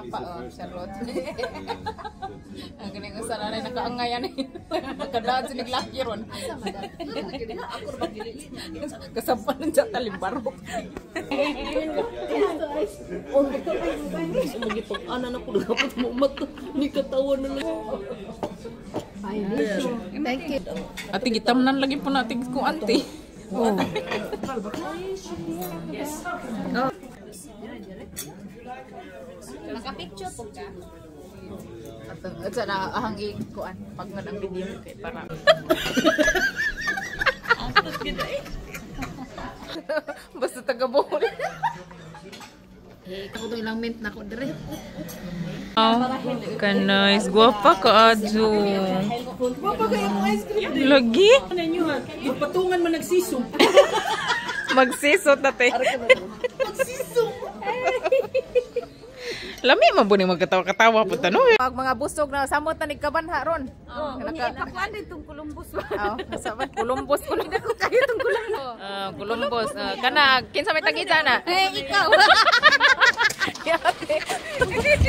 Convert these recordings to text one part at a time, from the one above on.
Gwapa oh, Charlotte. Ang galing usa na rin nakaangayan eh. Nakadaan sa naglaki ron. Kasampan ng dyan talimbarok. Magipag-ana na ko dapat mo mata ni katawan na lang. Thank you. Ate, gitamnan lagi po natin kung ante. Oh. Naka-picture po ka. At sana ahang kuan pag ang video kay para. Basta taga Bohol. Ako to ilang mint na ko dire. Oh, ka nice. Guwapa ka, Adjo. Guwapa kayo mo ice cream. Lagi? Ipatungan man nagsiso. Magsiso tate. Magsiso. Lami man po ni magkatawa-katawa po tanong eh. Pag mga busog na samot na nagkabanha ron. Oh, Naka- ipakuan din tong Columbus. Oh, sa Columbus ko lang. Kayo tong Columbus. Ah, Columbus. Ah, kana kinsa may tagita na? Eh, ikaw.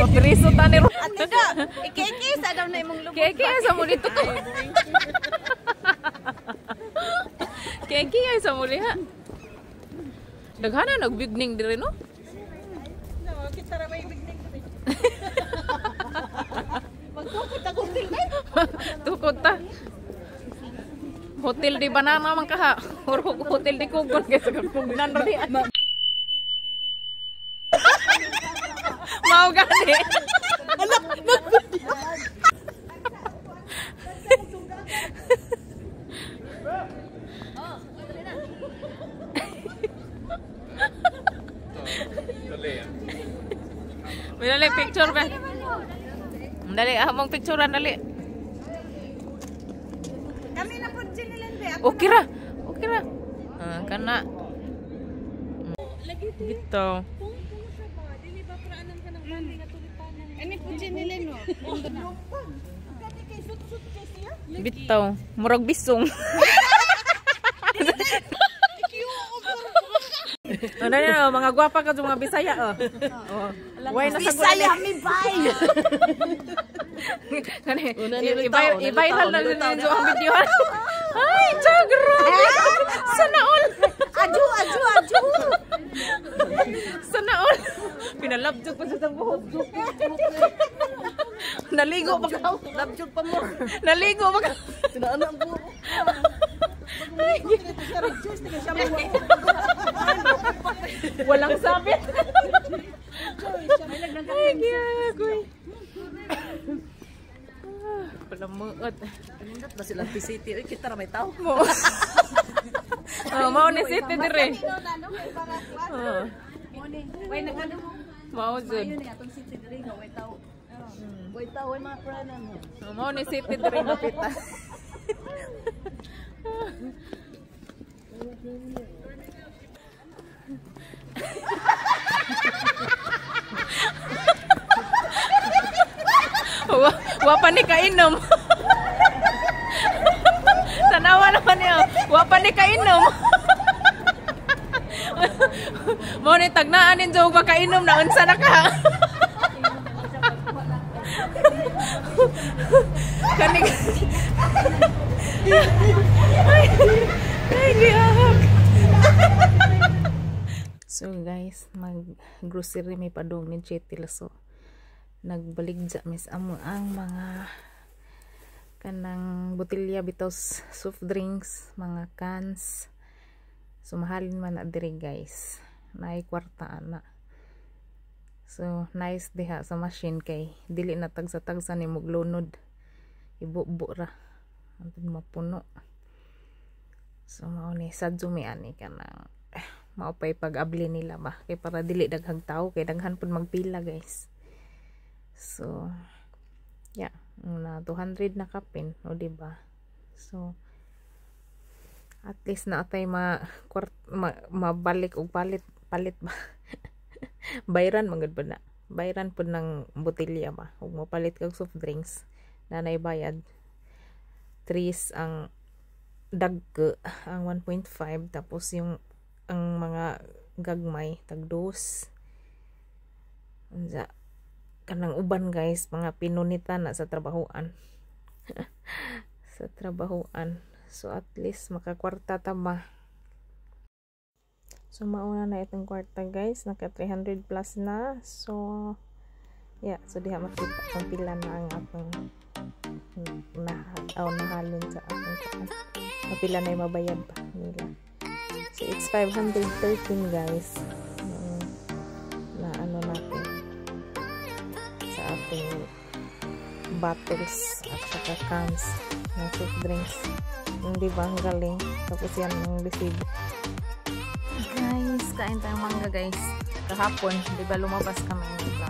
Papriso ta ni ron. Ate da, iki-iki sa daw na imong lubot. Kaya sa muli to. Kaya kaya sa muli ha. Daghana nagbigning dire no? Kita ra may bigning. Magtukod ako hotel eh. Tukod ta. Hotel di banana man kaha. Or hotel di kugon kaysa kugnan ra di. Mao gani. Dali, picture ba? Dali, ah, mong picturean dali. Kami na po Jinilan be. Okay ra. Okay ra. Ah, kana. Bitaw. Ani po Jinilan no. Bitaw. Murag bisong. Ano na, oh, mga gwapa ka sa mga Bisaya oh. Oh. Why nasa Bisaya mi bay. Kani, i-viral na ninyo ang video. Ay, tiyo, grabe. Sana all. Aju aju aju. Sana all. Pinalabjog pa sa buhok. Naligo pa ka. Labjog pa mo. Naligo pa ka. Sinaana ang buhok. Walang sabit. Ay, giyagoy. Ah, palamuot. Nindot ba silang City? Uy, kita ra may tao. Mo. Oh, mao ni city dire. Oh. Way nagano mo. Mao jud. Atong city diri nga way tao. Way tao, way mga pranan. Oh, mao ni city dire dapita. Wa, wa pa ni kainom. Tanawa naman niya. Wa pa ni kainom. Mao ni tagnaan ninyo og makainom na unsa na ka. Kanig. Ay, ay, giahak. So guys, mag grocery may padong ni Chetil, so nagbaligja mis amo ang mga kanang botelya bitaw soft drinks, mga cans. So mahalin man na diri guys. Naay kwarta ana. So nice diha sa machine kay dili na tagsa-tagsa ni muglunod. Ibubo ra. Antod mapuno. So mao ni sadyo mi ani kanang mao pay pag-abli nila ba kay para dili daghang tao kay daghan pud magpila guys. So yeah, na 200 na kapin, o di ba? So at least na atay ma, ma mabalik og palit palit ba. Bayran man gud ba na. Bayran pud ng botelya ba. Ug mopalit kag soft drinks, nanay bayad. 3 ang dagko, ang 1.5, tapos yung ang mga gagmay tag 2. Unsa Kanang uban guys, mga pinunita na sa trabahuan. Sa trabahuan. So at least makakwarta ta ba. So mauna na itong kwarta guys, naka 300 plus na. So yeah, so diha makita kung pila na ang atong nahalin sa atong kuan. Pila na yung mabayad pa nila. So it's 513 guys. Yung na ano natin sa ating bottles at saka cans ng soft drinks. Hindi ba ang galing? Tapos yan ang resibo. Guys, kain tayong mangga guys. Kahapon, di ba lumabas kami nila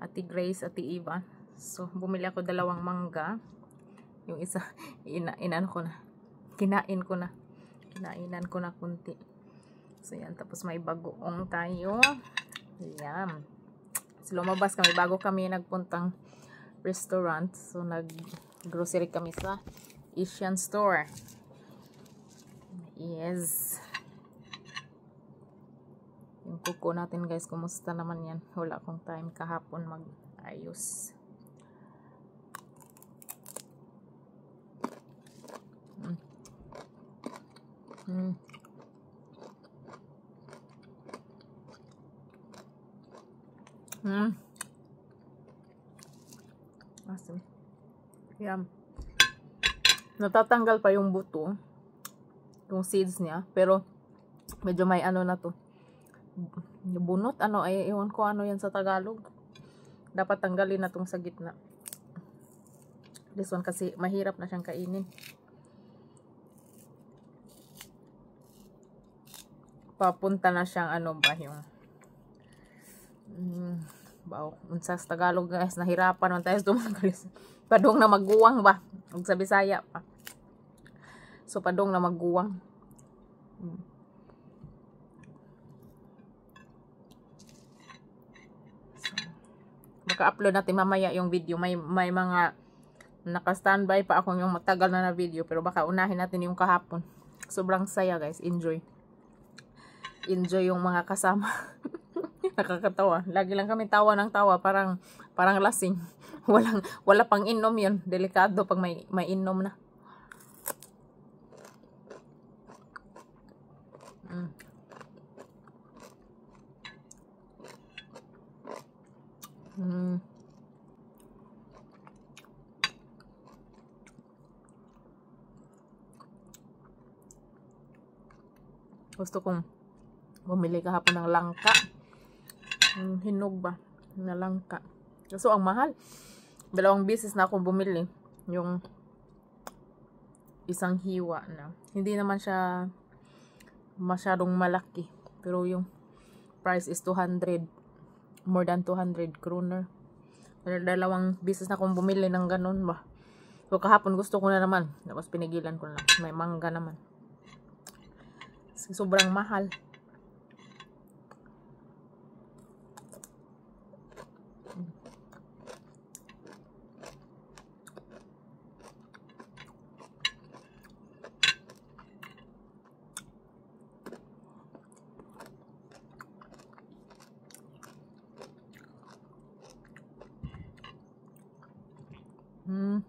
Ate Grace, Ate Eva. So bumili ako dalawang mangga. Yung isa, inano ko na. Kinain ko na. Kinainan ko na kunti. So yan, tapos may bagoong tayo. Yan. So lumabas kami bago kami nagpuntang restaurant. So nag-grocery kami sa Asian store. Yes. Yung kuko natin guys, kumusta naman yan? Wala akong time kahapon mag-ayos. Mm. Mm. Asim. Yum. Natatanggal pa yung buto, yung seeds niya, pero medyo may ano na to. Bunot, ano, ay ewan ko ano yan sa Tagalog. Dapat tanggalin na tong sa gitna. This one kasi mahirap na siyang kainin. Papunta na siyang ano ba yung baw, unsa sa Tagalog guys, nahirapan man tayo tumagal. Padong na maguwang ba? Ug sa Bisaya pa. So padong na maguwang. So, baka upload natin mamaya yung video. May mga naka-standby pa ako yung matagal na video, pero baka unahin natin yung kahapon. Sobrang saya guys, enjoy. Enjoy yung mga kasama. Nakakatawa. Lagi lang kami tawa ng tawa, parang lasing. Wala pang inom 'yun. Delikado pag may inom na. Mm. Mm. Gusto kong bumili kahapon ng langka. Hinog ba? Na langka. So, ang mahal. 2 beses na akong bumili. Yung isang hiwa na. Hindi naman siya masyadong malaki. Pero yung price is 200. More than 200 kroner. 2 beses na akong bumili ng ganun ba. So, kahapon gusto ko na naman. Tapos pinigilan ko na. May mangga naman. So, sobrang mahal. Mm.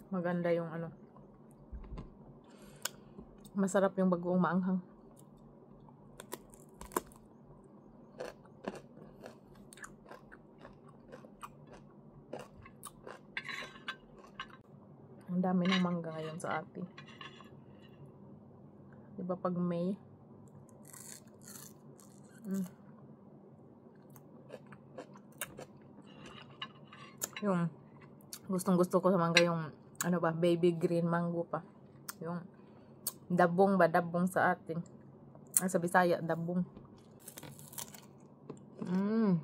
Maganda yung ano. Masarap yung bagoong maanghang. Ang dami ng mangga ngayon sa atin. Diba pag May? Mm. Yung gustong gusto ko sa mangga yung ano ba, baby green mango pa. Yung dabong ba, dabong sa atin. Ay, sa Bisaya, dabong. Mm.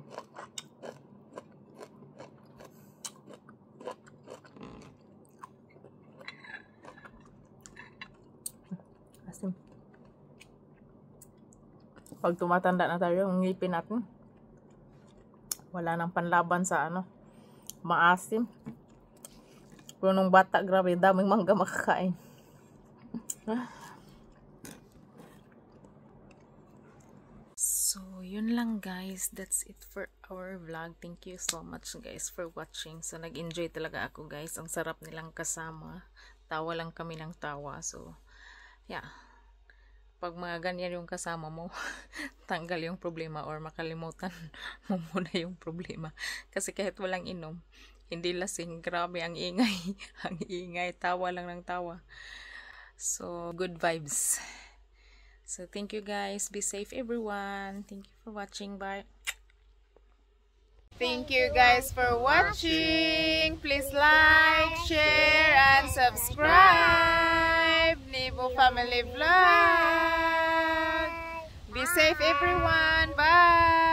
Asim. Pag tumatanda na tayo, yung ngipin natin wala nang panlaban sa ano, maasim. Pero nung bata, grabe, daming mangga makakain. Yun lang, guys. That's it for our vlog. Thank you so much, guys, for watching. So nag-enjoy talaga ako, guys. Ang sarap nilang kasama. Tawa lang kami ng tawa. So yeah. Pag mga ganyan yung kasama mo, tanggal yung problema or makalimutan mo muna yung problema. Kasi kahit walang inom, hindi lasing, grabe ang ingay. Ang ingay, tawa lang ng tawa. So, good vibes. So, thank you, guys. Be safe, everyone. Thank you for watching. Bye. Thank you guys for watching. Please like, share, and subscribe. Nibo Family Vlog. Be safe, everyone. Bye.